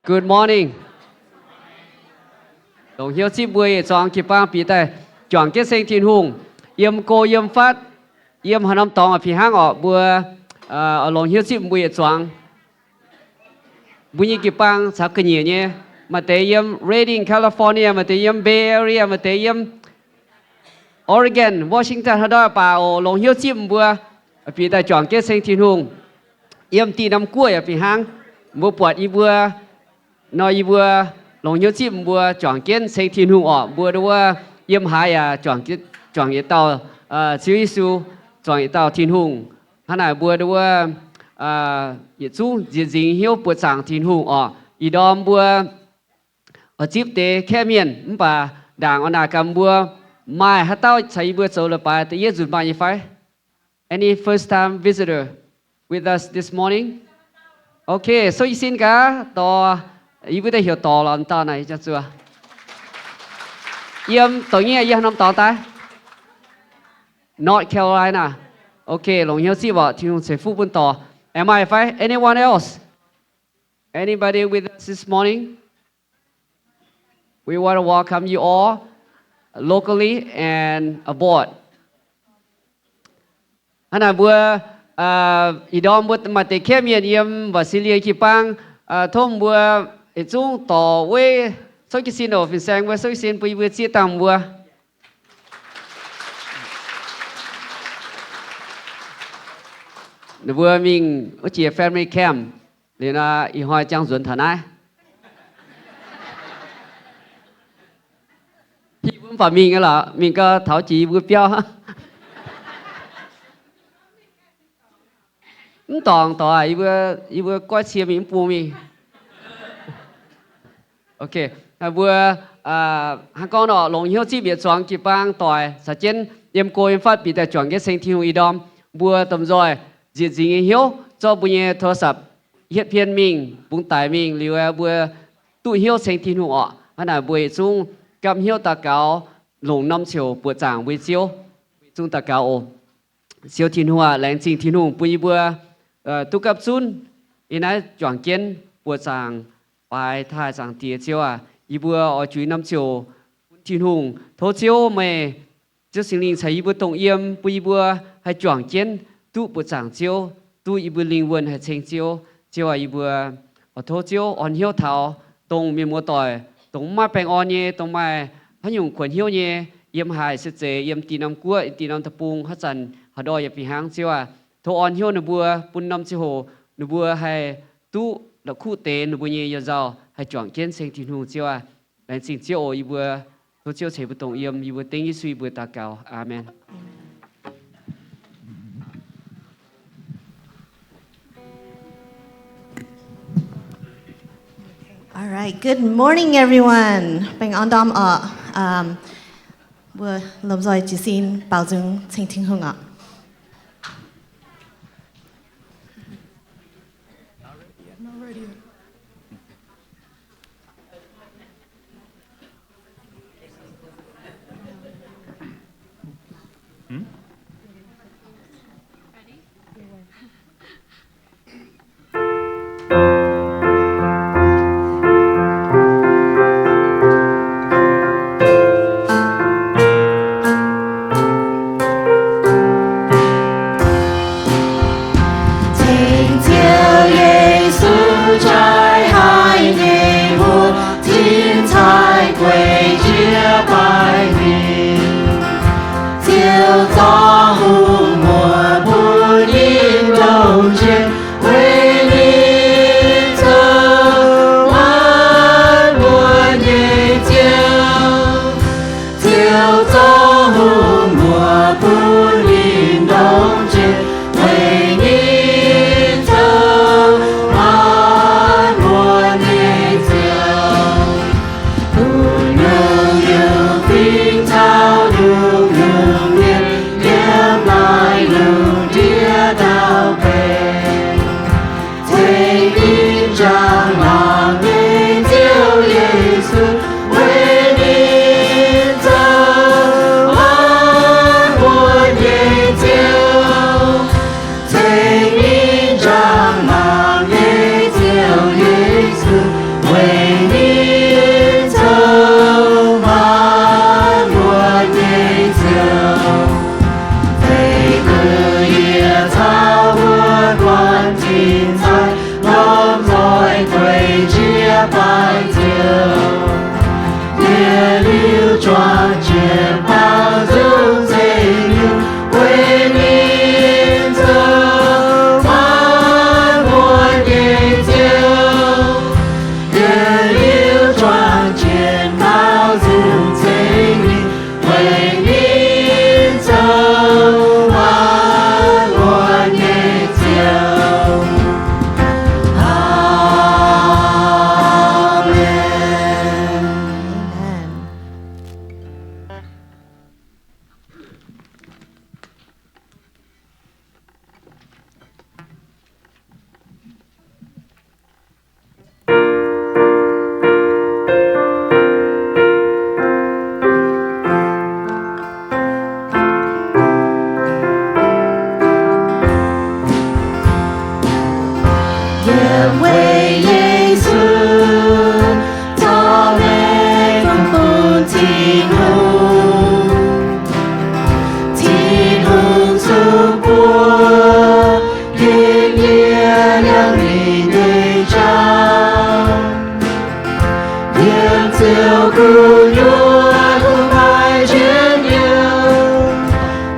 Good morning. Longc hnyouv zipv mbuo yietc zuangx jiu-baang bieqc daaih juangc jienv ceng Tin-Hungh. Yiem go yiem fatv, yiem haaix norm dorngx fih hnangv orqc, mbuo longc hnyouv zipv mbuo yietc zuangx. Mbuo nyei jiu-baang caux ga'nyiec nyei, maaih deix yiem Redding, California, maaih deix yiem Bay Area, maaih deix yiem Oregon, Washington, haaix ndau baac oc, longc hnyouv zipv mbuo bieqc daaih juangc jienv ceng Tin-Hungh. Yiem diuh norm guoqv yaac fih hnangv. Mbuo buatc yie mbuo nor, yie mbuo longc hnyouv zipv mbuo juangc jienv ceng Tin-Hungh orqc. Mbuo wuov yiem haaix yaac juangc yietc dauh Ziouv Yesu, juangc yietc dauh Tin-Hungh. Hnangv naaic mbuo wuov yietc zungv nzieqc nzingc hnyouv buoqc zaangc Tin-Hungh orqc. Ih ndorm mbuo oix zipv deix kaeqv mienh mv baac ndaangc oix naaic gaax mbuo maaih haaix dauh caux yie mbuo zoux leiz-baaix da'yietv nzunc maaih nyei fai? Any first time visitor with us this morning? Okay, souv jiez sin gaax, dorh, yie mbuo daaih heuc dorh lorz dauh naaic, yie jangx zuoz. Yiem dorngx nyei, yiem haaix norm dorngx daaih? North Carolina. Okay, longc hnyouv zipv orqc, Tin-Hungh ceix fuqv bun dorh. Am I fine? Anyone else? Anybody with us this morning? We want to welcome you all locally and abroad. Hnangv naaic mbuo ih ndorm mbuo maaih deix kaeqv mienh yiem Mba'silie jiu-baang, tov mbuo yietc zungv dorc weiv souv jiez sin oc. Fin-saeng mbuo souv jiez sin bun yie mbuo zieqv dangh mbuo. Ninh mbuo mingh wuov jiex family camp liuz nor, ih hnoi jangx nzuonx taux naaiv. Hiuv mv baac mingh lorqc, mingh gau taux jiex yie mbuo biauv. Mv dorngc dorc, yie mbuo goiv cie mingh mv bung mingh. Ok, mbuo hnangv gorngv nor, longc hnyouv zipv yietc zuangx jiu-baang doic caux jienv yiem go yiem fatv bieqc daaih juangc jienv ceng Tin-Hungh ih ndorm. Mbuo domh nzoih nzieqc nzingc nyei hnyouv zorqv mbuo nyei โทรศัพท์ hietv pien mingh, bungx daic mingh liuz, mbuo duqv hnyouv ceng Tin-Hungh orqc. Hnangv naaic mbuo yietc zungv gapv hnyouv daux gaux, longc norm ziouc buoqc zaangc mbuo nyei Ziouv. Zungv daux gaux oc. Siou Tin-Hungh aac, laengz zingh Tin-Hungh bun yie mbuo duqv gapv zunv yiem naaiv juangc jienv buoqc zaangc baaix taaih Zaangc Diex. Ziouv aac, yie mbuo oix juix norm ziouc bun Tin-Hungh. Tov Ziouv meih, Ziouv Singx Lingh caux yie mbuo dongh yiem, bun yie mbuo haih juangc jienv duqv buoqc zaangc Ziouv, duqv yie mbuo lingh wuonh haih ceng Ziouv. Ziouv aac, yie mbuo oix tov Ziouv orn hnyouv taux dongh mienh muoz doic, dongh mv maaih baengh orn nyei, dongh maaih haaix nyungc kuonx hnyouv nyei, yiem haaix se zeiz, yiem diuh norm guoqv, yiem diuh norm deic-bung, haaix zanc haaix ndorf yaac fih hnangv. Ziouv aac, tov orn hnyouv ninh mbuo, bun norm ziangh hoc ninh mbuo haih duqv la'kuqv deix ninh mbuo nyei yuonh nzauh, haih juangc jienv ceng Tin-Hungh. Ziouv aac, laengz zingh Ziouv oc. Yie mbuo tov Ziouv ceix mbuo dongh yiem. Yie mbuo dengv Yesu yie mbuo daux gaux. Aamen. All right. Good morning, everyone. Baengh orn ndorm oc. Mbuo lomh nzoih jiez sin baaux nzung ceng Tin-Hungh oc. Weic Yesu zorqv meih bun Tin-Hungh. Tin-Hungh zuqc buo yiem yie liangx-mingh nyei jauv. Yiem ziouc gu'nyuoz kuv maaih njien-youh,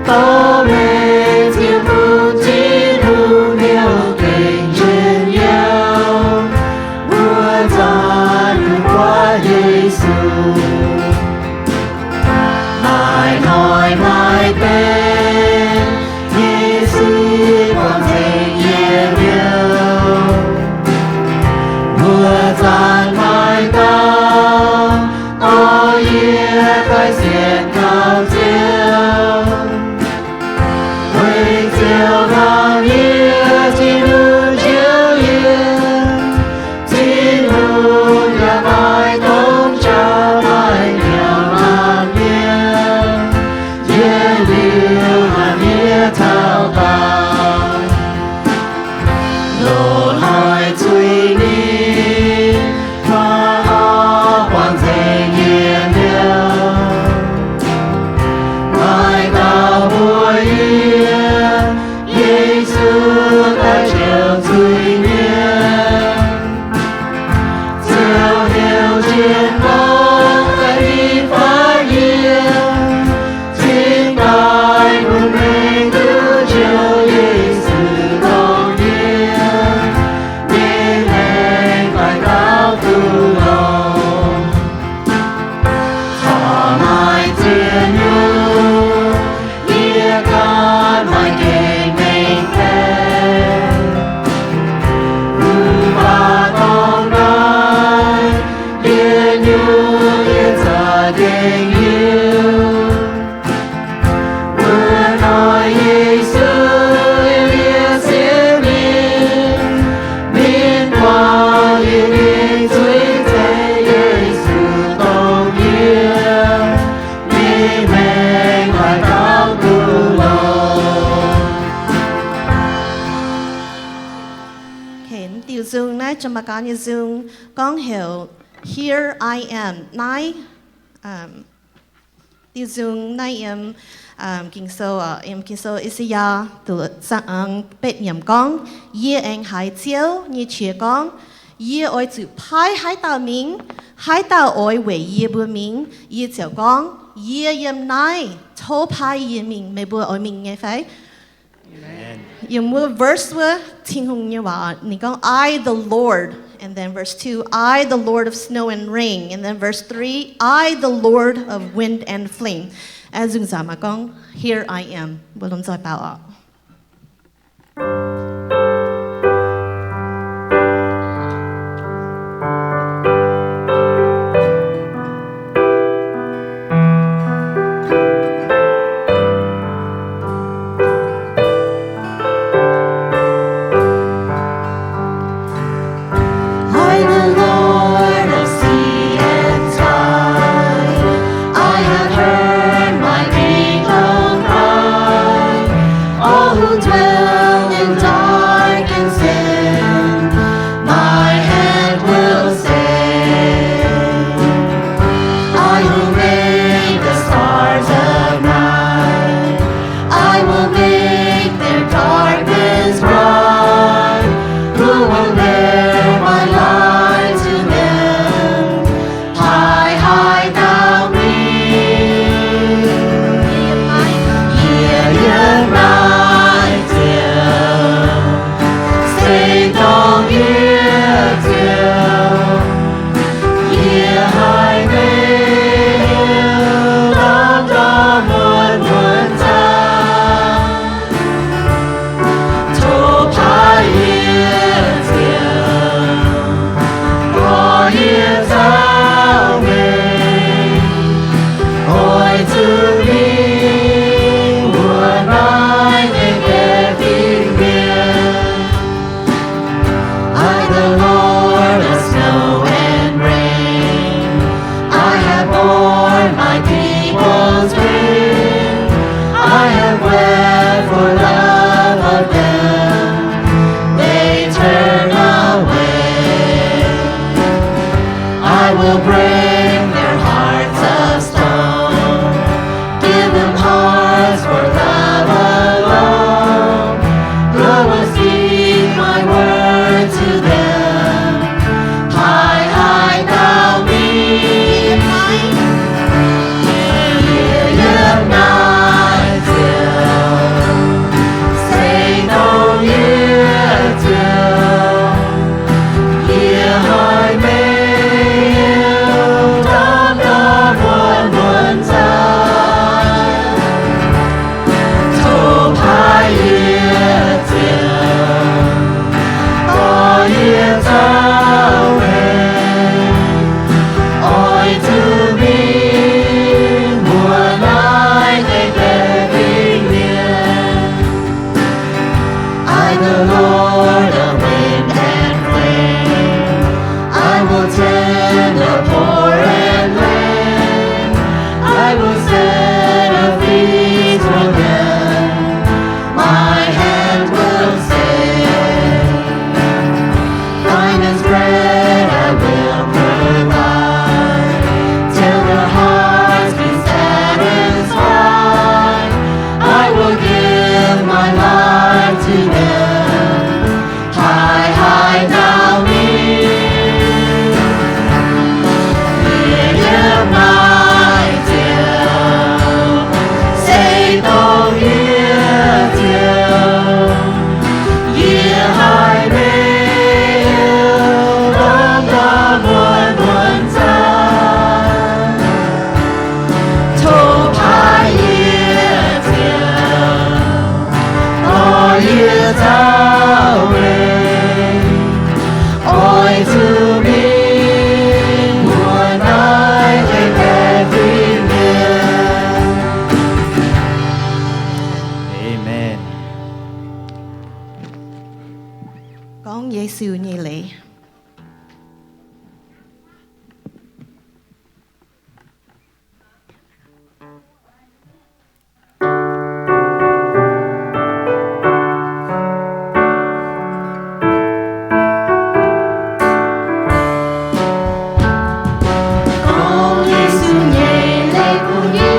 dorh meih ziouc bun Tin-Hungh liouh gengh njien-youh. Mbuo zanc kuv buatc Yesu, maaih hnoi maaih deix, Yesu buangh nzengc yie liouh. Mbuo zanc maaih dauh, dorh yie daaih sienx kaux Ziouv. Weic Ziouv nangh yie, Tin-Hungh njoux yie, Tin-Hungh yaac maaih dongh jaax daaih hnyouv lamh yie. Yie liuz hnamv yie taux daaih, loz-hnoi zuiz-mingh, maaih auv buangh nzengc yie liouh. Maaih dauh mbuox yie, Yesu daaih njoux zuiz mienh. Ziouv heuc njien-ngorc daaih hiuv fatv yie, cingx daaih bun meih duqv njoux Yesu dongh yie nyei maengc daaih gaux duqv longx. Corc maaih zien nyungc, yie ganh maaih gengh mengh baeqc. Mv baac dorngx naaiv, yie nyungc yie za'gengh hiuv, wuov hnoi Yesu yiem yie sieqv mingh, ninh buangh yie nyei zuiz zeiv. Yesu dongh yie nyei maengc daaih gaux duqv longx. Diuh nzung naaiv, Ja'ma'gan nyei nzung, gorngv heuc Here I Am. Naaiv diuh nzung naaiv yiem Ging-Sou, yiem Ging-Sou I^saa^yaa betv yiemc gorngv, Yie aengx haiz Ziouv nyei qiex gorngv, Yie oix zuqc paaiv haaix dauh mingh? Haaix dauh oix weic yie mbuo mingh? Yie ziouc gorngv, Yie yiem naaiv, tov paaiv yie mingh. Meih mbuo oix mingh nyei fai? Yiem wuov verse wuov, Tin-Hungh nyei waac ninh gorngv, I the Lord, and then verse two, I the Lord of snow and rain, and then verse three, I the Lord of wind and flame. Aengx nzung zaangc maaih gorngv, Here I am. Mbuo lomh nzoih baaux oc. I, the Lord of sea and sky, I have heard my people cry. Will break their hearts of stone. Give them hearts for love alone. Lord will speak my word to them. Pai haic dauh mingh, yie yiem naaiv ziouc, se dongh yie ziouc. Yie haiz meih ndortv ndortv muonz muonz zanc, tov paaiv yie ziouc, dorh yie zauv meih, oix zuqc mingh mbuo naaiv deix deix mienh. I, the Lord of wind and flame, I will tend the poor and lame. I will set a feast for them. My hand will save. Finest bread I will provide, till their hearts be satisfied. I will give my life to them. Pai haic dauh mingh, yie yiem naaiv ziouc, se dongh yie ziouc. Yie haiz meih ndortv ndortv muonz muonz zanc, tov paaiv yie ziouc, dorh yie zauv meih, oix zuqc mingh mbuo naaiv deix deix mienh. Amen. Gorngv Yesu nyei leiz. Gorngv Yesu nyei leiz bun yie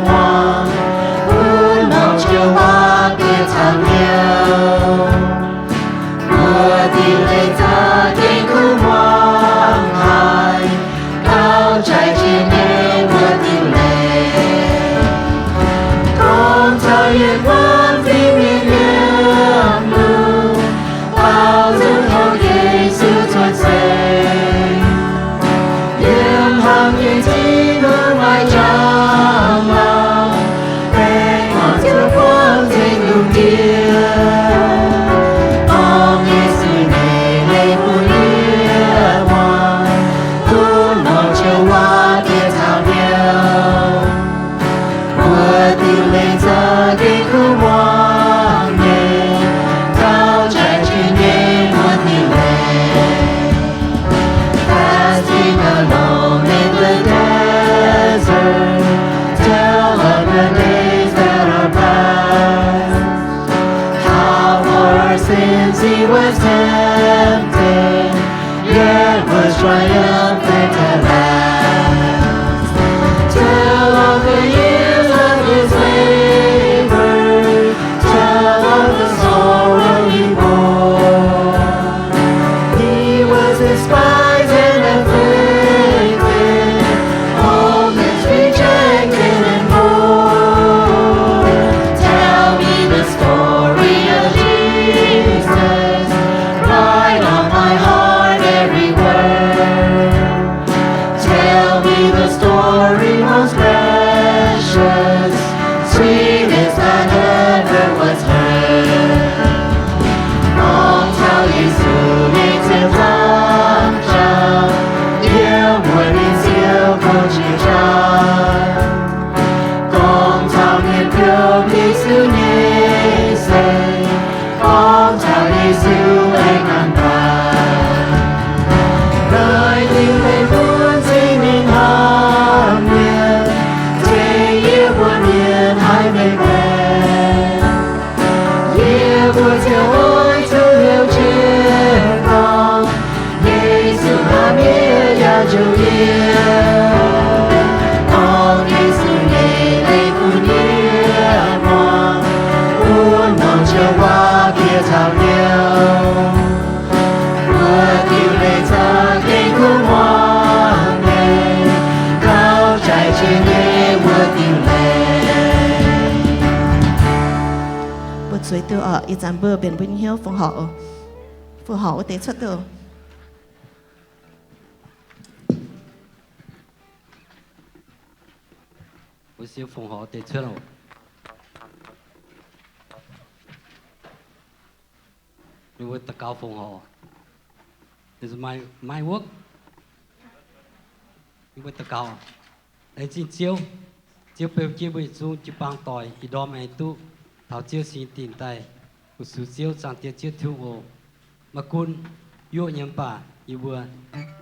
muangx, bun norm joux waac bieqc taux hnyouv. Mbuo dingh leiz za'gengh kuv muangx haic, gauh jaaix jiex nyei mbuo dingh leiz. Gorngv taux yietc buonc fingx mienh yiem lungh, baaux nzung taux Yesu cuotv seix. Yiem hlang nyei Tin-Hungh maaih jauv-louc, baengh orn ziouc buangv nzengc lungh ndiev. Gorngv Yesu nyei leiz bun yie muangx, bun norm joux waac bieqc taux hnyouv. Mbuo dingh leiz za'gengh kuv muangx nyei, gauh jaaix jiex nyei mbuo dingh leiz. Fasting alone in the desert, tell of the days that are past. How for our sins he was tempted, yet was triumphant at last. Tell of the years of his labor, tell of the sorrow he bore. He was despised and afflicted, almost rejected and mourned. Tell me the story of Jesus, write on my heart every word. Weic duqv oc, ih zanc mbuo mbenc mbuo nyei hnyouv fongc horc, fongc horc wuov deix cuotv duqv. Mbuo siou fongc horc deix cuotv oc. Ninh mbuo daux gaux fongc horc. Maaih wuov, ninh mbuo daux gaux. Laengz zingh Ziouv. Ziouv beu jienv mbuo yietc zungv jiu-baang doic ih ndorm aengx duqv taux Ziouv singx dingh daaih fu-sux Ziouv. Zaangc Diex Ziouv Tin-Hungh oc, maiv gunv yuoqv nyei mv baac yie mbuo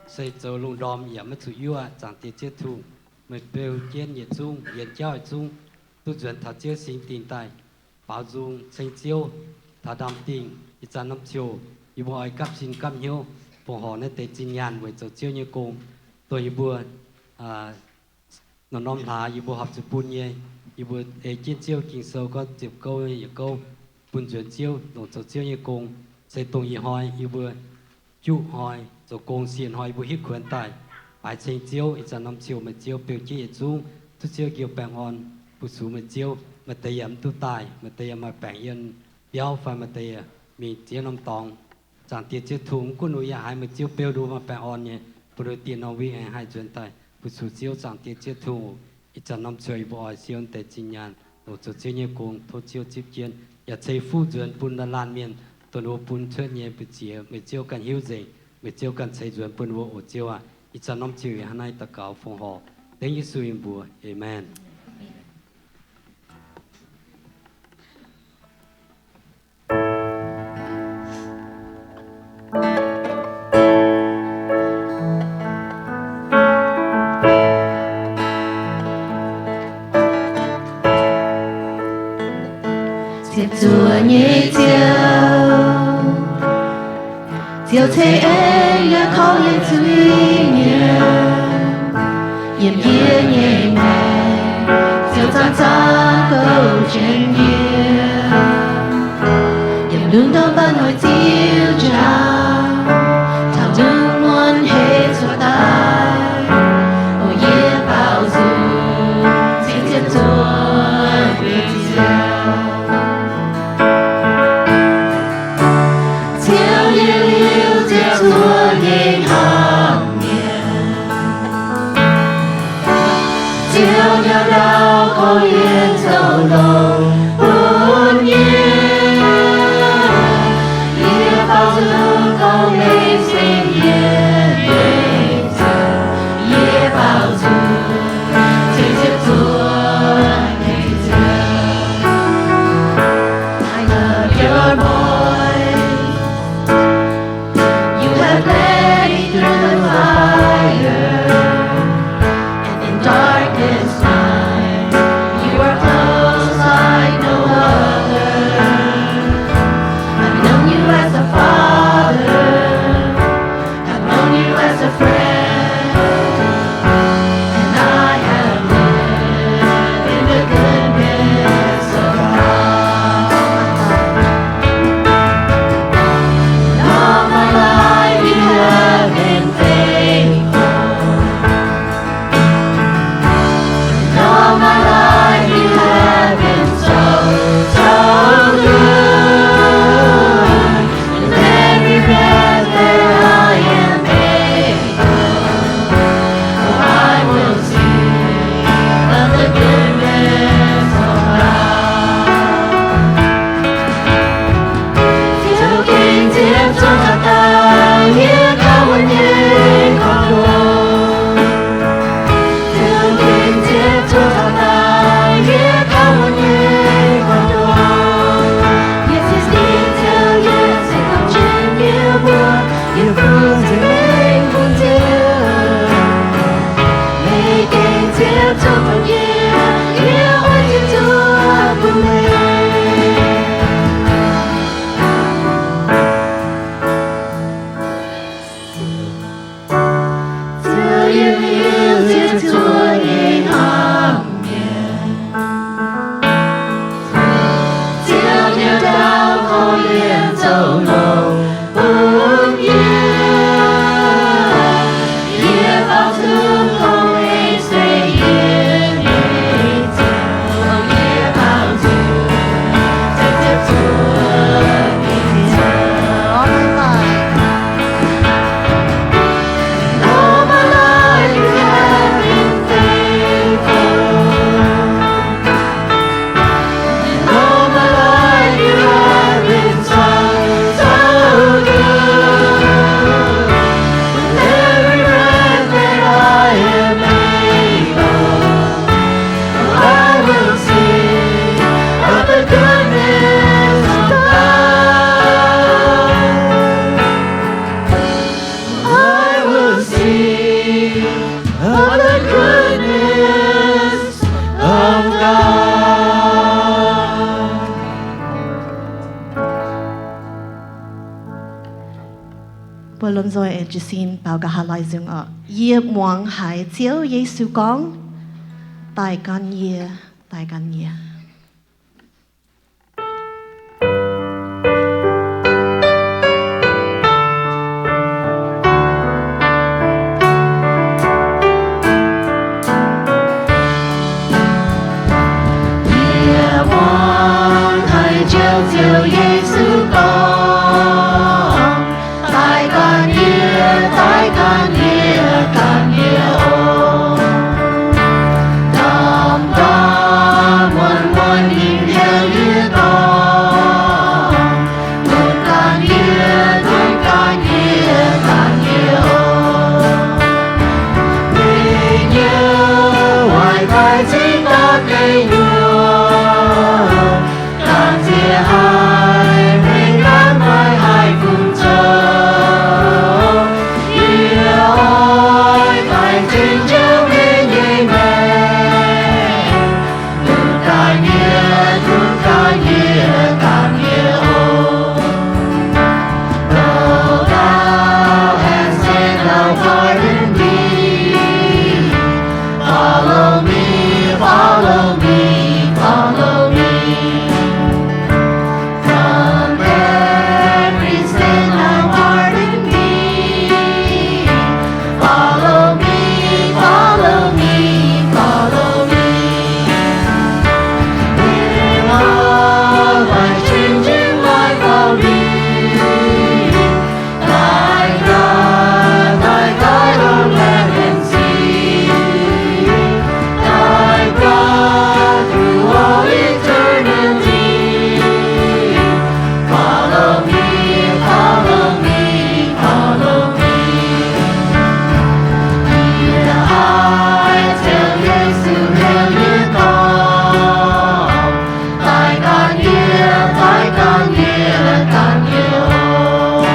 se zoux lungh ndorm yaac maiv zuqc yuoqv. Zaangc Diex Ziouv Tin-Hungh, meih beu jienv yietc zungv, yienx jauv yietc zungv duqv nzuonx taux Ziouv singx dingh daaih, baaux nzung ceng Ziouv taux ndaamv-dingh. Ih zanc norm ziouc yie mbuo oix gapv sin gapv hnyouv fongc horc naaiv deix zinh nyaanh weic zoux Ziouv nyei gong, dongh yie mbuo norm-norm hlaax yie mbuo horpc zuqc bun nyei. Yie mbuo ei jienv Ziouv Ging-Sou gorngv ziepc gouv yietc gouv, bun nzuonx Ziouv longc zoux Ziouv nyei gong. Se dongh ih hnoi yie mbuo juqv hnoi zoux gong, sienh hnoi yie mbuo hitv kuonx daaih baaix ceng Ziouv. Ih zanc norm ziouc meih Ziouv beu jienv yietc zungv duqv Ziouv njoux baengh orn fu-sux meih Ziouv. Maaih deix yaac mv duqv daaih, maaih deix yaac maaih baengc yiem biauv fai maaih deix yaac mingh ziex norm dorngx. Zaangc Diex Ziouv Tin-Hungh, mv gunv ninh mbuo yaac haaix, meih Ziouv beu ninh mbuo maaih baengh orn nyei, bun ninh mbuo dieh norm win aengx haih nzuonx daaih fu-sux Ziouv. Zaangc Diex Ziouv Tin-Hungh, ih zanc norm ziouc yie mbuo oix siou deix zinh nyaanh longc zoux Ziouv nyei gong, tov Ziouv zipv jienv yaac ceix fuqv nzuonx bun laanh laanh mienh, dongh ninh mbuo bun cuotv nyei mbu'ziex. Meih Ziouv ganh hiuv nzengc, meih Ziouv ganh ceix nzuonx bun ninh mbuo oc Ziouv aac. Ih zanc norm ziouc yie hnangv naaiv daux gaux fongc horc dengv Yesu nyei mbuox, aamen. Ziepc zuoqc nyei Ziouv, Ziouv ceix aengx yaac korv-lienh zuiz-mienh. Yiem yie nyei maengc, Ziouv zaangc zaangc gouv jienv yie. Yiem lungh ndorm baac noic Ziouv njaaux, taux lungh muonz hei cuotv daaih. O yie baaux nzung ceng Ziouv zuoqc nyei Ziouv. Ziouv yiem liuz ziepc zuoqc nyei hnamv mienh. Ziouv nyei ndau korv-lienh zoux longx bun yie. Yie baaux nzung gorngv mengh ceng yie nyei Ziouv. Yie baaux nzung ceng Ziouv zuoqc nyei Ziouv. I love your voice. You have led me through the fire, and in darkest night, you are close like no other. I've known you as a father, I've known you as a friend, and I have lived in the goodness of God. All my life you have been of the goodness of God. Mbuo lomh nzoih aengx jiez sin baaux nqa'haav laai nzung oc. Yie muangx haiz Ziouv Yesu gorngv, daaih gan yie, daaih gan yie. Yie muangx haiz Ziouv, Ziouv Yesu gorngv, daaih gan yie, daaih gan yie, gan yie oc. Ndorm-ndorm muonz-muonz ninh heuc yie gorngv, Gunv gan yie, gunv gan yie, gan yie oc. Meih nyei waaic daaih cingx daaih deic nyuoqc, gan ziex haih, meih nqanx maaih haih fungc zoux. Yie oix daaih ceng Ziouv meih nyei maengc. Gunv gan yie, gunv gan yie, gan yie oc. Though thou hast said, thou pardon me. Follow me, follow me, follow me. From every sin thou pardon me. Follow me, follow me, follow me. Live a life changing life for me. Thy God, thy God, oh, let him see. Thy God through all eternity. Follow me, follow me, follow me. Yie oix ziouc Yesu heuc yie gorngv, daaih gan yie, daaih gan yie, gan yie oc.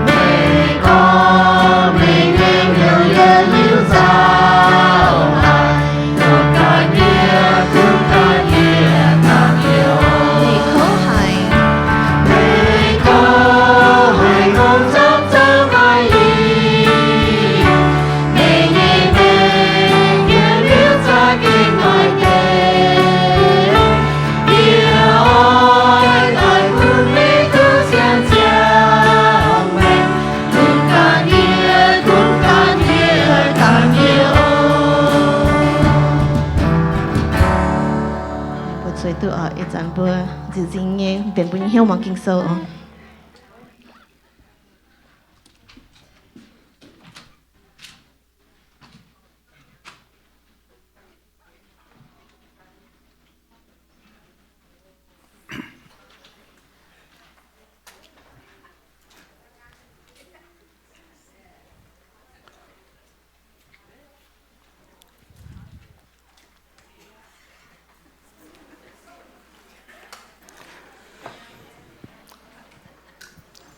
Meih gorngv meih nyei hnyouv yietc liuz nzauh haic. Gunv gan yie, gunv gan yie, gan yie oc. Meih kouv haic. Meih kouv haic, ngongh zorqv zouv maaih ih. Meih nyei mengh yietc liuz za'gengh maaih deix. Yie oix daaih bun meih duqv sienx ziangh maengc. Gunv gan yie, gunv gan yie, gan yie oc. Mbuo zueiz duqv oc. Ih zanc mbuo nziuc nzingh nyei mbenc mbuo nyei hnyouv muangx Ging-Sou oc.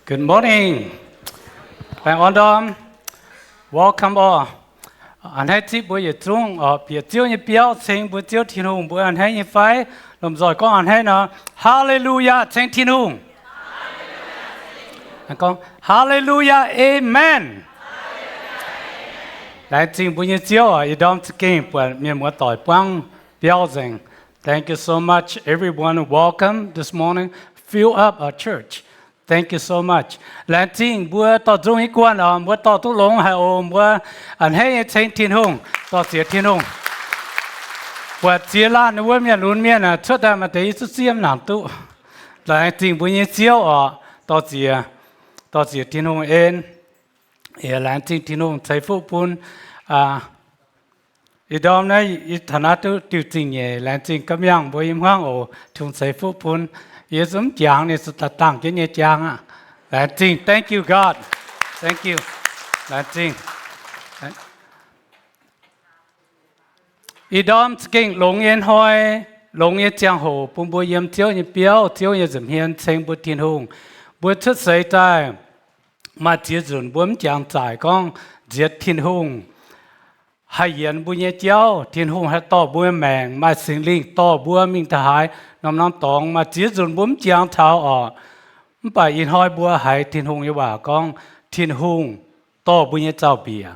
Good morning. Baengh orn ndorm. Welcome all. A'hneiv zipv mbuo yietc zungv oc, bieqc Ziouv nyei biauv ceng mbuo Ziouv Tin-Hungh, mbuo a'hneiv nyei fai? Lomh nzoih gorngv a'hneiv nor, Hallelujah, ceng Tin-Hungh. Gorngv, Hallelujah, Amen. Laengz zingh mbuo nyei Ziouv oc, ih ndorm za'gengh buatc mienh muoz-doic buangv biauv nzengc. Thank you so much, everyone. Welcome this morning. Fill up our church. Thank you so much. Laengz zingh mbuo dorh nzung nyei guanh oc, mbuo dorh duqv longx haic oc, mbuo a'hneiv nyei ceng Tin-Hungh, dorh ziex Tin-Hungh. Buatc ziex laanh wuov mienh lunx mienh cuotv daaih maaih deix i zuqv ziev mv nangc duqv. Laengz zingh mbuo nyei Ziouv oc, dorh ziex, dorh ziex Tin-Hungh en. Yie laengz zingh Tin-Hungh ceix fuqv bun ih ndorm naaiv yie taux naaiv duqv diuh zingh nyeic, laengz zingh ga'myaangh mbuo yiem hmuangv oc, Tin-Hungh ceix fuqv bun. Yie zungv mv jangx, ninh zuqc daaih dangh jienv nyei jangx aqv. Laengz zingh, thank you God, thank you, laengz zingh. Ih ndorm za'gengh longx nyei hnoi, longx nyei ziangh hoc bun mbuo yiem Ziouv nyei biauv, Ziouv nyei nza'hmien ceng mbuo Tin-Hungh. Mbuo cuotv seix daaih maaih ziex nzunc mbuo mv jangx zaaic gorngv nziex Tin-Hungh. haih yienx mbuo nyei jauv. Tin-Hungh haih dorh mbuo maengc, maaih Singx Lingh dorh mbuo mingh da'haaix norm-norm dorngx. Maaih ziex nzunc mbuo mv jangx taux orqc. Mv baac ih hnoi mbuo haiz Tin-Hungh nyei waac gorngv, Tin-Hungh dorh mbuo nyei zaux-mbiec.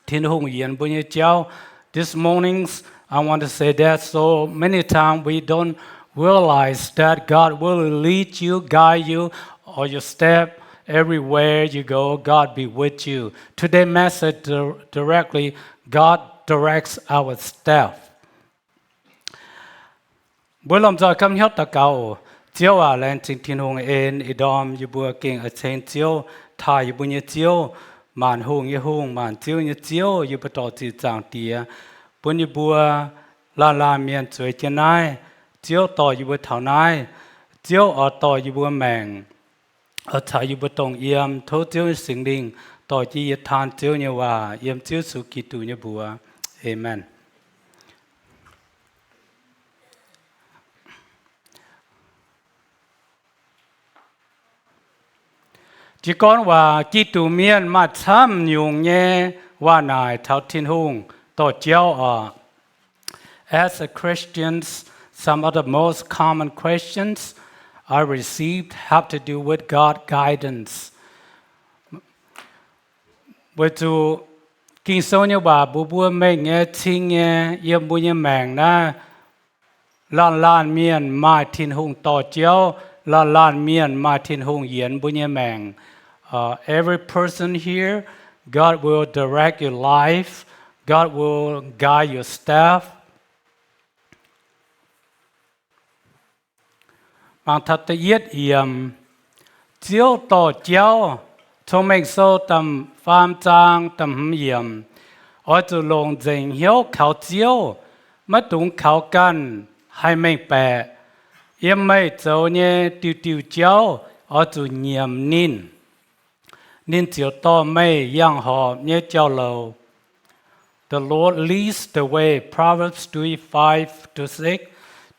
Tin-Hungh yienx mbuo nyei jauv. This morning, I want to say that so many times we don't realize that God will lead you, guide you, or your step everywhere you go. God be with you. Today's message dir- directly, God directs our step. Mbuo lomh nzoih gapv hnyouv daux gaux oc. Ziouv aac, laengz zingh Tin-Hungh en ih ndorm yie mbuo gengh ceng Ziouv, taaih yie mbuo nyei Ziouv, maanc hungh nyei Hungh, maanc ziouv nyei Ziouv, yie mbuo dorh ziqc zaangc Diex bun yie mbuo laanh laanh mienh zueiz jienv naaiv. Ziouv dorh yie mbuo taux naaiv. Ziouv oix dorh yie mbuo maengc, oix caux yie mbuo dongh yiem. Tov Ziouv nyei Singx Lingh dorh jienv yie taan Ziouv nyei waac yiem Ziouv Yesu Giduc nyei mbuox. Aamen. Jiez gorn waac, Giduc mienh maaih camv nyungc nyei waac naaic taux Tin-Hungh dorh jauv oc. As a Christians, some of the most common questions I received have to do with God guidance. Weic zuqc Ging-Sou nyei waac mbuox mbuo mengh nyei cing nyei yiem mbuo nyei maengc naaiv, laanh laanh mienh maaih Tin-Hungh dorh jauv, laanh laanh mienh maaih Tin-Hungh yienx mbuo nyei maengc. Uh, every person here, God will direct your life. God will guide your step. Mangc taux da'yietv yiemc, Ziouv dorh jauv. Cong-Mengh Sou da'faam zaang da'hmz yiemc, oix zuqc longc nzengc hnyouv kaux Ziouv, maiv dungx kaux ganh haih mengh baeqc. Yiem meih zoux nyei diuh diuh jauv oix zuqc nyiemc ninh. Ninh ziouc dorh meih yangh horpc nyei jauv-louc. The Lord leads the way. Proverbs three, five to six.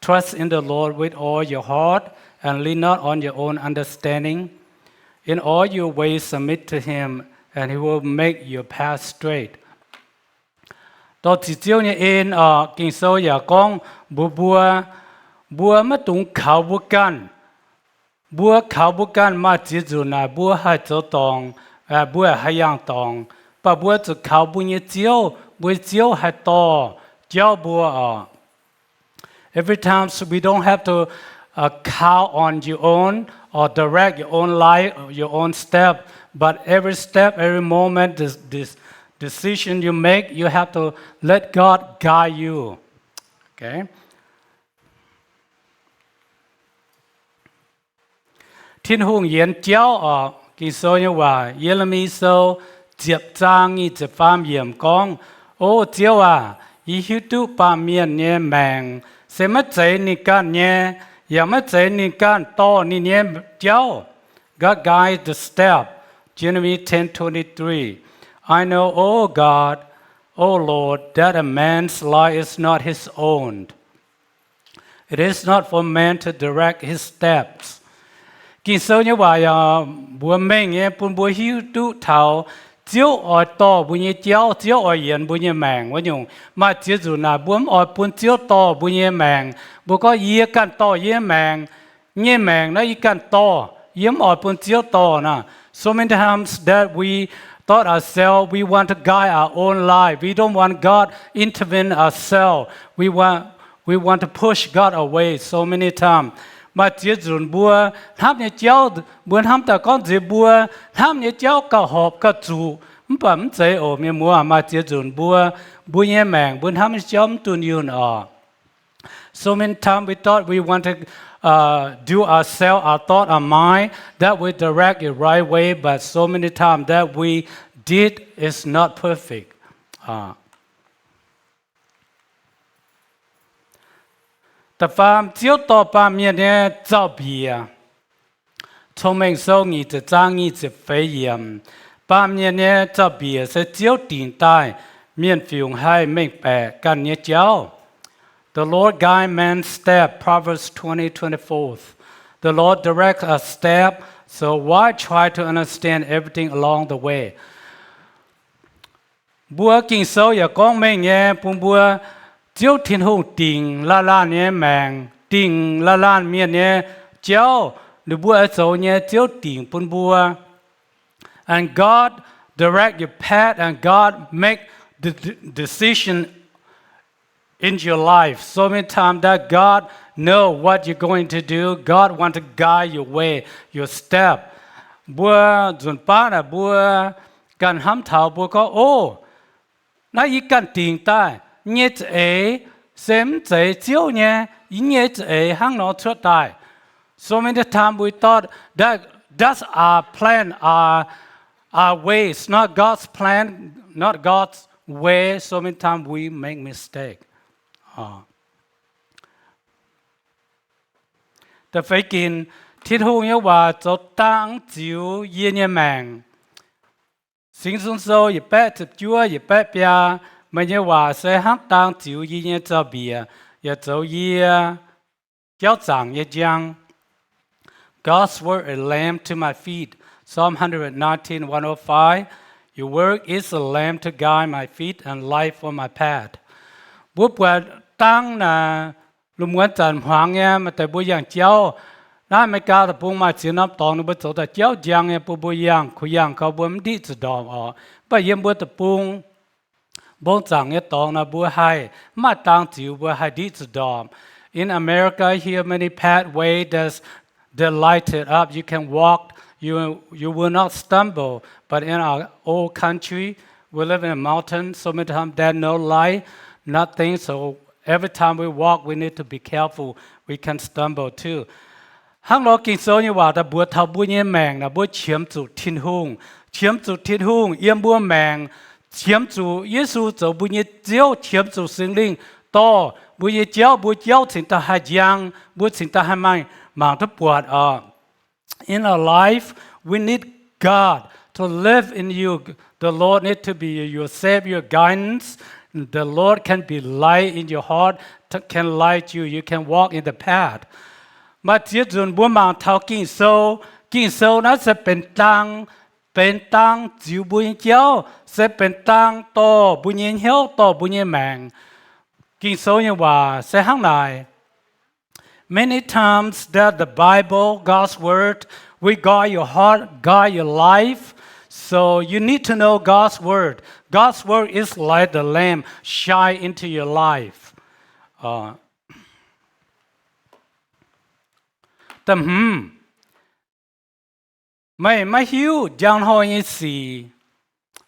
Trust in the Lord with all your heart and lean not on your own understanding. In all your ways submit to him, and he will make your path straight. Dorh ziqc Ziouv nyei en oc. Ging-Sou yaac gorngv mbuox mbuo, mbuo maiv dungx kaux mbuo ganh. Mbuo kaux mbuo ganh maaih ziex nzunc naaic mbuo haih zoux dorngc, mbuo haih yangh dorngc. Mv baac mbuo zuqc kaux mbuo nyei Ziouv, mbuo nyei Ziouv haih dorh jauv mbuo oc. Every time we don't have to uh, count on your own or direct your own life, your own step, but every step, every moment, this, this decision you make, you have to let God guide you. Okay? Tin-Hungh yienx jauv oc. Ging-Sou nyei waac, Ye^le^mi Sou ziepc zaang nyic ziepc faam yiemc gorngv, O Ziouv aac, yie hiuv duqv baamh mienh nyei maengc se maiv zeiz ninh ganh nyei, yaac maiv zeiz ninh ganh dorh ninh nyei jauv. God guides the step. Jeremiah ten twenty-three. I know, O God, O Lord, that a man's life is not his own. It is not for man to direct his steps. Ging-Sou nyei waac yaac mbuox mengh nyei bun mbuo hiuv duqv taux Ziouv oix dorh mbuo nyei jauv, Ziouv oix yienx mbuo nyei maengc wuov nyungc. Maaih ziex nzunc naaic mbuo mv oix bun Ziouv dorh mbuo nyei maengc. Mbuo gorngv, Yie ganh dorh yie nyei maengc. Yie nyei maengc naaiv yie ganh dorh. Yie mv oix bun Ziouv dorh naaic. So many times that we thought ourselves, we want to guide our own life. We don't want God intervene ourselves. We want, we want to push God away so many times. Maaih ziex nzunc mbuo hnamv nyei jauv, mbuo hnamv daaih gorngv nziex mbuo hnamv nyei jauv gauh horpc gauh zuqc, mv baac mv zeiz oc, mienh muoz. Maaih ziex nzunc mbuo, mbuo nyei maengc, mbuo hnamv nyei jauv mv dunh yunh oc. So many times we thought we want to uh, do ourselves, our thought, our mind, that we direct it right way, but so many times that we did is not perfect. Uh, Da'faam, Ziouv dorh baamh mienh nyei zaux-mbiec. Cong-Mengh Sou nyic ziepc zaang nyic ziepc feix yiemc. Baamh mienh nyei zaux-mbiec se Ziouv dingc daaih mienh fiungc haih mengh baeqc ganh nyei jauv. The Lord guide man's step, Proverbs twenty twenty-four. The Lord direct a step, so why try to understand everything along the way? Mbuo Ging-Sou yaac gorngv mengh nyei bun mbuo, Ziouv Tin-Hungh dingc laanh laanh nyei maengc, dingc laanh laanh mienh nyei jauv, ninh mbuo oix zoux nyei Ziouv dingc bun mbuo. And God direct your path, and God make the d- decision in your life. So many times that God know what you're going to do. God want to guide your way, your step. Mbuo nzunc baav naaic mbuo ganh hnamv taux mbuo gorngv, Ov, naaiv yie ganh dingc daaih nyei za'eix se mv zeiz Ziouv nyei, yie nyei za'eix hnangv nor cuotv daaih. So many times we thought that that's our plan, our, our ways, not God's plan, not God's way. So many times we make mistake. Da'feix ginc, Tin-Hungh nyei waac zoux dang ziux yie nyei maengc. Singx Nzung Sou yietc baeqv ziepc juov, yietc baeqv biaa, Meih nyei waac se hnangv dang ziux yie nyei zaux-mbiec, yaac zoux yie jauv zaangc nyei njang. God's word a lamp to my feet. Psalm hundred nineteen, one oh five. Your word is a lamp to guide my feet and light for my path. Mbuo buatc dang naaic, lungh muonz zanc hmuangx nyei, maaih deix mbuo yangh jauv. Naaiv America deic-bung maaih ziex norm dorngx ninh mbuo zoux daaih jauv njang nyei bun mbuo yangh, kuh yangh gau mbuo mv ndiqv zuqc ndorpc oc. Mv baac yiem mbuo deic-bung mbong zaangc nyei dorngx naaic mbuo haih mv maaih dang ziux, mbuo haih ndiqv zuqc ndorpc. In America here, many pathway that's, they're lighted up. You can walk, you, you will not stumble. But in our old country, we live in a mountain, so many times there's no light, nothing. So every time we walk, we need to be careful. We can stumble too. Hnangv nor Ging-Sou nyei waac daaih mbuox taux mbuo nyei maengc naaic, mbuo qiemx zuqc Tin-Hungh. Qiemx zuqc Tin-Hungh yiem mbuo maengc, qiemx zuqc Yesu zoux mbuo nyei Ziouv, qiemx zuqc Singx Lingh dorh mbuo nyei jauv, mbuo jauv cingx daaih haih njang, mbuo cingx daaih haih maaih mangc duqv buatc oc. In our life, we need God to live in you. The Lord need to be your savior, guidance. The Lord can be light in your heart, can light you. You can walk in the path. Maaih ziex nzunc mbuo mangc taux Ging-Sou. Ging-Sou naaiv se benx dang, benx dang ziux mbuo nyei jauv, se benx dang dorh mbuo nyei hnyouv, dorh mbuo nyei maengc. Ging-Sou nyei waac se hnangv naaic. Many times that the Bible, God's word, will guide your heart, guide your life. So you need to know God's word. God's word is like the lamp shine into your life. Da'hmz, meih maiv hiuv njang hnoi nyei sic.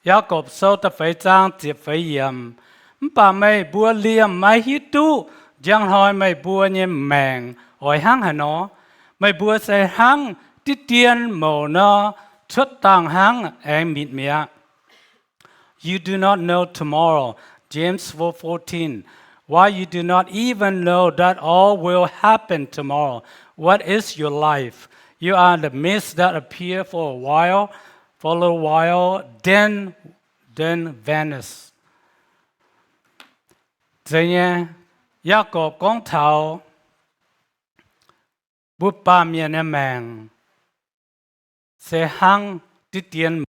Yaagorpc Sou da'feix zaang ziepc feix yiemc, mv baac meih mbuo liemh maiv hiuv duqv njang hnoi meih mbuo nyei maengc oix hnangv haaix nor. Meih mbuo se hnangv diqv dien mouc nor, cuotv dangh hnangv aengx mitc mi'aqv. You do not know tomorrow. James four fourteen. Why you do not even know that all will happen tomorrow? What is your life? You are the mist that appear for a while, for a little while, then, then vanish. Zeiz nyei, Yaagorpc gorngv taux mbuo baamh mienh nyei maengc se hnangv diqv dien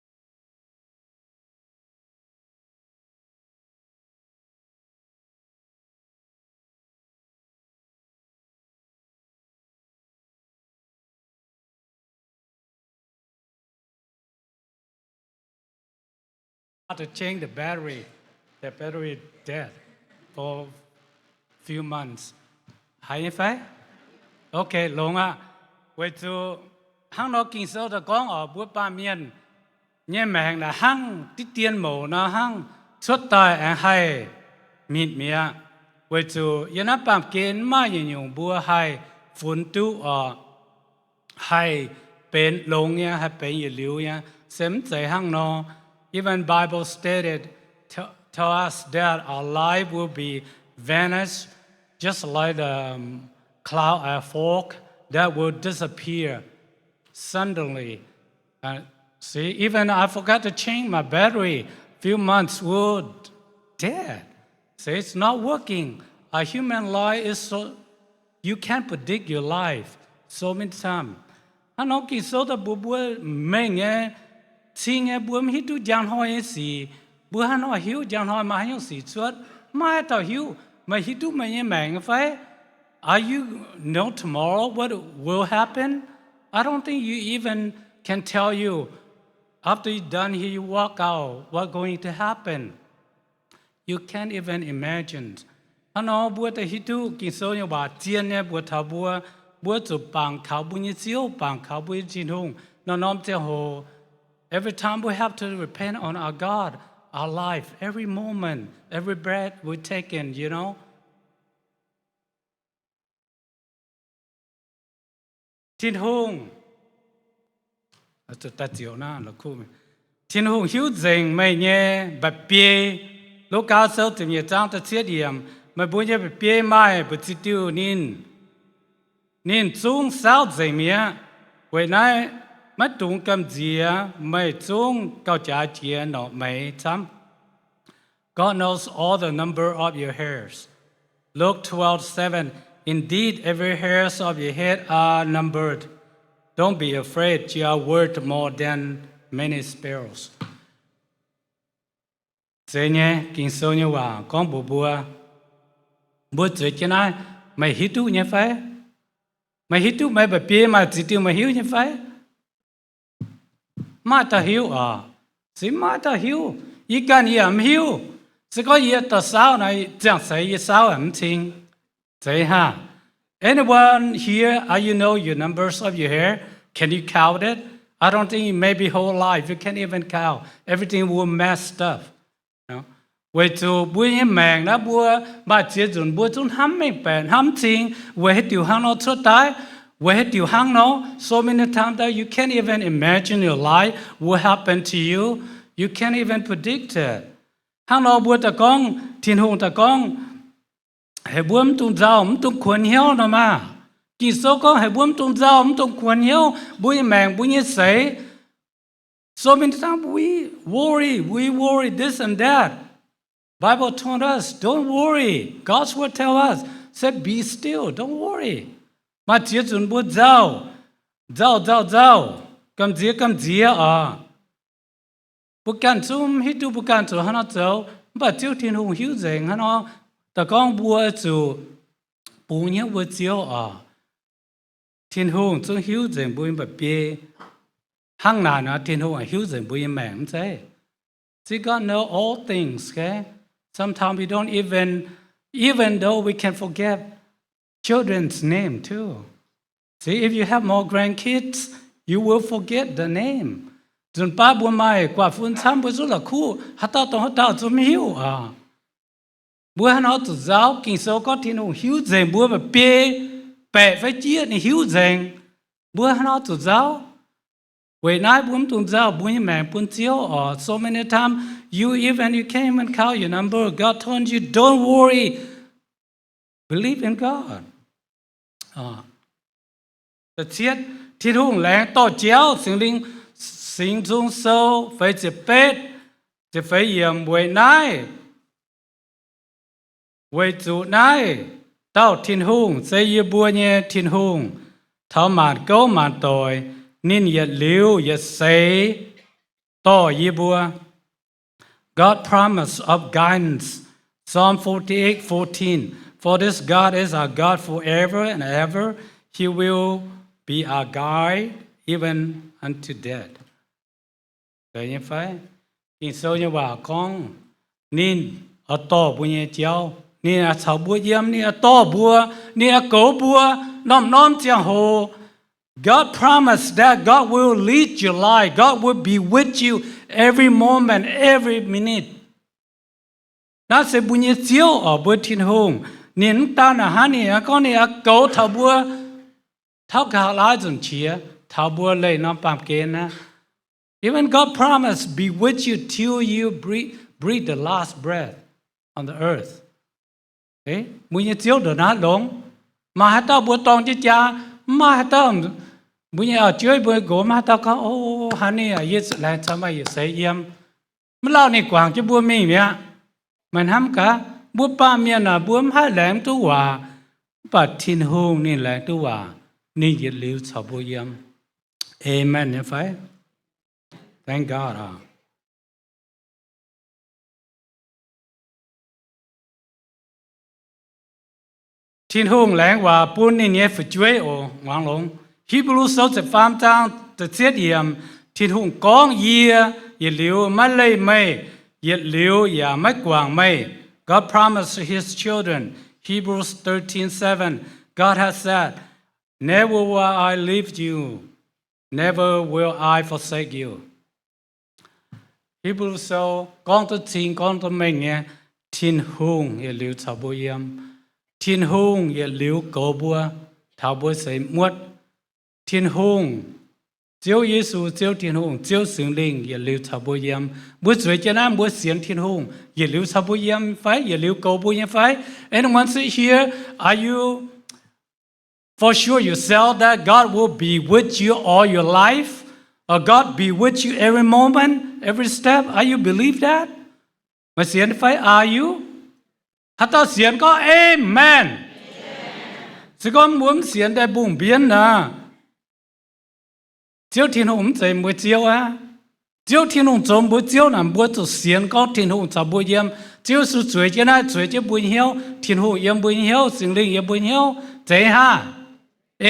How to change the battery? The battery dead for few months. Haiz nyei fai? Ok, longx aqv. Weic zuqc hnangv nor Ging-Sou daaih gorngv oc, mbuo baamh mienh nyei maengc naaic hnangv diqv dien mouc nor hnangv, cuotv daaih aengx haih mitc mi'aqv. Weic zuqc yiem naaiv baamh gen maiv maaih yietc nyungc mbuo haih funx duqv oc. Haih benx longx nyei, haih benx yietc liuz nyei, se mv zeiz hnangv nor. Even Bible stated, tell us that our life will be vanished just like the cloud and fog that will disappear suddenly. See, even I forgot to change my battery, few months will dead. See, it's not working. A human life is so, you can't predict your life. So many times, hnangv nor Ging-Sou daaih mbuox mbuo, mengh nyei, cing nyei, mbuo mv hiuv duqv njang hnoi nyei sic. Mbuo hnangv nor hiuv njang hnoi maaih haaix nyungc sic cuotv? Maiv maaih dauh hiuv. Meih hiuv duqv meih nyei maengc fai? Are you know tomorrow what will happen? I don't think you even can tell you. After you done here, you walk out, what going to happen? You can't even imagine. Hnangv nor mbuo daaih hiuv duqv Ging-Sou nyei waac zien nyei mbuox taux mbuo, mbuo zuqc bangc kaux mbuo nyei Ziouv, bangc kaux mbuo nyei Tin-Hungh. Norm-norm ziangh hoc, every time we have to depend on our God, our life, every moment, every breath we take in, you know. Tin-Hungh, Tin-Hungh hiuv nzengc meih nyei mba'biei. Lugaa Sou ziepc nyeic zaang da'cietv yiemc, meih mbuo nyei mba'biei maaih mbu'ziex diuh ninh, ninh zungv saauv nzengc mi'aqv. Weic naaiv maiv dungx gamh nziex meih zungv gauh jaaix jiex norqc meix camv. God knows all the number of your hairs. Luke twelve seven, indeed, every hairs of your head are numbered. Don't be afraid, you are worth more than many sparrows. Zeiz nyei, Ging-Sou nyei waac gorngv mbuox mbuo, mbuo zueiz jienv naaiv, meih hiuv duqv nyei fai? Meih hiuv duqv meih mba'biei maaih ziex diuh meih hiuv nyei fai? Maaih dauh hiuv oc. Se maaih dauh hiuv. Yie ganh yie mv hiuv. Se gorngv yie dorh saauv naaic, ziangh seix yie saauv mv cing. Zeiz haac? Anyone here, are you know your numbers of your hair? Can you count it? I don't think, maybe whole life you can't even count. Everything will messed up. Weic zuqc mbuo nyei maengc naaiv mbuo maaih ziex nzunc mbuo zungv hnamv mengh baeqc hnamv cing, weic haaix diuc hnangv nor cuotv daaih, weic haaix diuc hnangv nor. So many times that you can't even imagine your life will happen to you. You can't even predict it. Hnangv nor mbuo daaih gorngv, Tin-Hungh daaih gorngv, heuc mbuo mv dungx nzauh, mv dungx kuonx hnyouv nor maah. Ging-Sou gorngv heuc mbuo mv dungx nzauh, mv dungx kuonx hnyouv, mbuo nyei maengc, mbuo nyei seix. So many times we worry, we worry this and that. Bible told us, don't worry. God's word tell us, said, be still, don't worry. Maaih ziex nzunc mbuo nzauh, nzauh nzauh nzauh, gamh nziex gamh nziex oc. Mbuo ganh zungv mv hiuv duqv mbuo ganh zuqc hnangv nor zoux, mv baac Ziouv Tin-Hungh hiuv nzengc hnangv nor. Daaih gorngv mbuo zuqc bungx hnyouv mbuo Ziouv oc. Tin-Hungh zungv hiuv nzengc mbuo nyei mba'biei. Hnangv naaic nor Tin-Hungh hiuv nzengc mbuo nyei maengc mv zeiz? See, God know all things, okay? Sometimes we don't even, even though we can forget children's name too. See, if you have more grandkids, you will forget the name. Nzunc baav mbuo maaih guaax fun camv, mbuo zungv la'kuqv haaix dauh dongh haaix dauh zungv mv hiuv oc. Mbuo hnangv nor zuqc nzauh. Ging-Sou gorngv Tin-Hungh hiuv nzengc mbuo mba'biei, baeqc fai jieqv ninh hiuv nzengc. Mbuo hnangv nor zuqc nzauh. Weic naaiv mbuo mv dungx nzauh mbuo nyei maengc bun Ziouv oc. So many times you even, you can't even count your number. God told you, don't worry. Believe in God. Da'cietv, Tin-Hungh laengz dorh jauv, Singx Lingh, Singx Nzung Sou feix ziepc betv, ziepc feix yiemc, weic naaiv, weic zuqc naaiv dauh Tin-Hungh se yie mbuo nyei Tin-Hungh, taux maanc gouv maanc doic, ninh yietc liuz yietc seix dorh yie mbuo. God promise of guidance. Psalm forty-eight fourteen. For this God is our God forever and ever. He will be our guide even unto death. Deix nyei fai? Ging-Sou nyei waac gorngv, ninh oix dorh mbuo nyei jauv, ninh oix caux mbuo yiem, ninh oix dorh mbuo, ninh oix goux mbuo norm-norm ziangh hoc. God promised that God will lead your life. God will be with you every moment, every minute. Naaiv se mbuo nyei Ziouv oc, mbuo Tin-Hungh. Ninh mv daan hnangv, ninh gorngv ninh oix goux taux mbuo taux nqa'haav laaix nzunc qiex, taux mbuo leih norm baamh gen naaiv. Even God promise be with you till you breathe, breathe the last breath on the earth. Mbuo nyei Ziouv ndongc naaiv longx. Maaih haaix dauh mbuo dorng jienv jaa, mv maaih haaix dauh, mbuo nyei auv-jueiv mbuo nqox, mv maaih haaix dauh gorngv, O, hnangv naaic yie laengz caux meih yietc seix yiem. Mv lauh ninh guangc jienv mbuo mingh mi'aqv. Meih hnamv gaax, mbuo baamh mienh aac, mbuo mv haih laengz duqv waac, mv baac Tin-Hungh ninh laengz duqv waac, ninh yietc liuz caux mbuo yiem. Amen nyei fai? Thank God. Tin-Hungh laengz waac bun ninh nyei fu'jueiv oc. Muangx longx. Hipv^lu Sou ziepc faam zaang da'cietv yiemc, Tin-Hungh gorngv, Yie yietc liuz maiv leih meih, yietc liuz yaac maiv guangc meih. God promised his children, Hebrews thirteen seven, God has said, Never will I leave you, never will I forsake you. Hipv^lu Sou gorngv duqv cing, gorngv duqv mengh nyei, Tin-Hungh yietc liuz caux mbuo yiem. Tin-Hungh yietc liuz goux mbuo, taux mbuo seix muotv. Tin-Hungh, Ziouv Yesu, Ziouv Tin-Hungh, Ziouv Singx Lingh yietc liuz caux mbuo yiem. Mbuo zueiz jienv naaiv mbuo sienx Tin-Hungh yietc liuz caux mbuo yiem fai? Yietc liuz goux mbuo nyei fai? Anyone sit here, are you for sure yourself that God will be with you all your life? Or God be with you every moment, every step? Are you believe that? Meih sienx fai? Are you? Haaix dauh sienx gorngv Amen. Se gorngv mbuo mv sienx daaih mbungh mbienv naaic, Ziouv Tin-Hungh mv zeiz mbuo Ziouv aqv. Ziouv Tin-Hungh zoux mbuo Ziouv naaic, mbuo zuqc sienx gorngv Tin-Hungh caux mbuo yiem. Ziouv Yesu zueiz jienv naaiv, zueiz jienv mbuo nyei hnyouv. Tin-Hungh yiem mbuo nyei hnyouv, Singx Lingh yiem mbuo nyei hnyouv. Zeiz haav?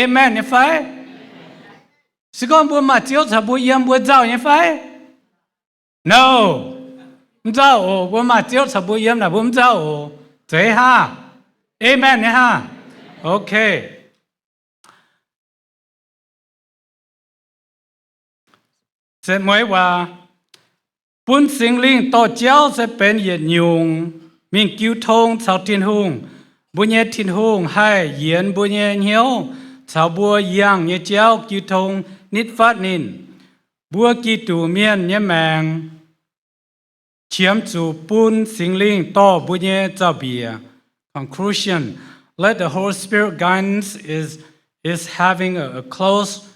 Amen nyei fai? Se gorngv mbuo maaih Ziouv caux mbuo yiem, mbuo nzauh nyei fai? No. Mv nzauh oc. Mbuo maaih Ziouv caux mbuo yiem naaic, mbuo mv nzauh oc. Zeiz haav? Amen nyei haav? Okay. Setv mueiz waac, bun Singx Lingh dorh jauv se benx yietc nyungc mingh jiu tong caux Tin-Hungh. Mbuo nyei Tin-Hungh haih yienx mbuo nyei hnyouv caux mbuo yangh nyei jauv jiu tong nitv fatv ninh. Mbuo Giduc mienh nyei maengc qiemx zuqc bun Singx Lingh dorh mbuo nyei zaux-mbiec. Conclusion, let the Holy Spirit guidance is, is having a, a close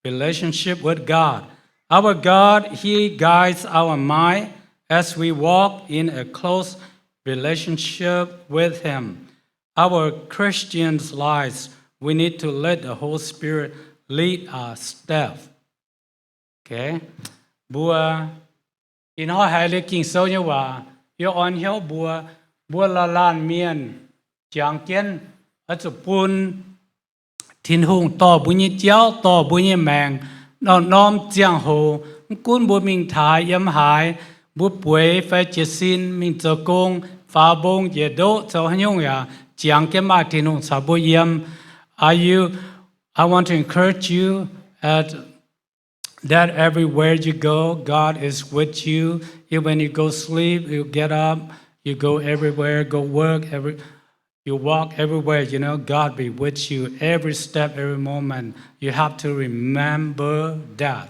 relationship with God. Our God, He guides our mind as we walk in a close relationship with Him. Our Christian's lives, we need to let the Holy Spirit lead our step. Okay. Mbuo ih hnoi haiz liuz Ging-Sou nyei waac, yie orn hnyouv mbuo, mbuo laanh laanh mienh jangx jienv oix zuqc bun Tin-Hungh dorh mbuo nyei jauv, dorh mbuo nyei maengc, norm-norm ziangh hoc, mv gunv mbuo mingh taaix yiem haaix, mbuo bueix fai jiez sin, mingh zoux gong, faaux mbong njiec ndoqv, zoux haaix nyungc yaac jangx jienv maaih Tin-Hungh caux mbuo yiem. Are you, I want to encourage you at that everywhere you go, God is with you. Even when you go sleep, you get up, you go everywhere, go work, every, you walk everywhere, you know, God be with you every step, every moment. You have to remember that.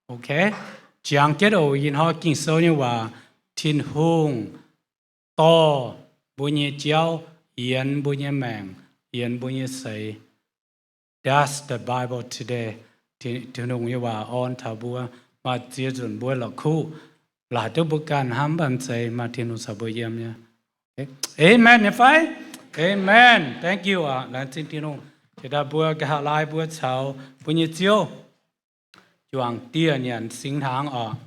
Okay? Jangx jienv oc, ih hnoi Ging-Sou nyei waac, Tin-Hungh dorh mbuo nyei jauv, yienx mbuo nyei maengc, yienx mbuo nyei seix. That's the Bible today. Tin, Tin-Hungh nyei waac orn taux mbuo, maaih ziex nzunc mbuo la'kuqv, laaix duqv mbuo ganh hnamv mv baac mv zeiz, maaih Tin-Hungh caux mbuo yiem nyei. Amen nyei fai? Amen. Thank you oc. Laengz zingh Tin-Hungh. Jiex daaih mbuo nqa'haav laai mbuo caux mbuo nyei Ziouv juangc dieh nyanc singx hnaangx oc.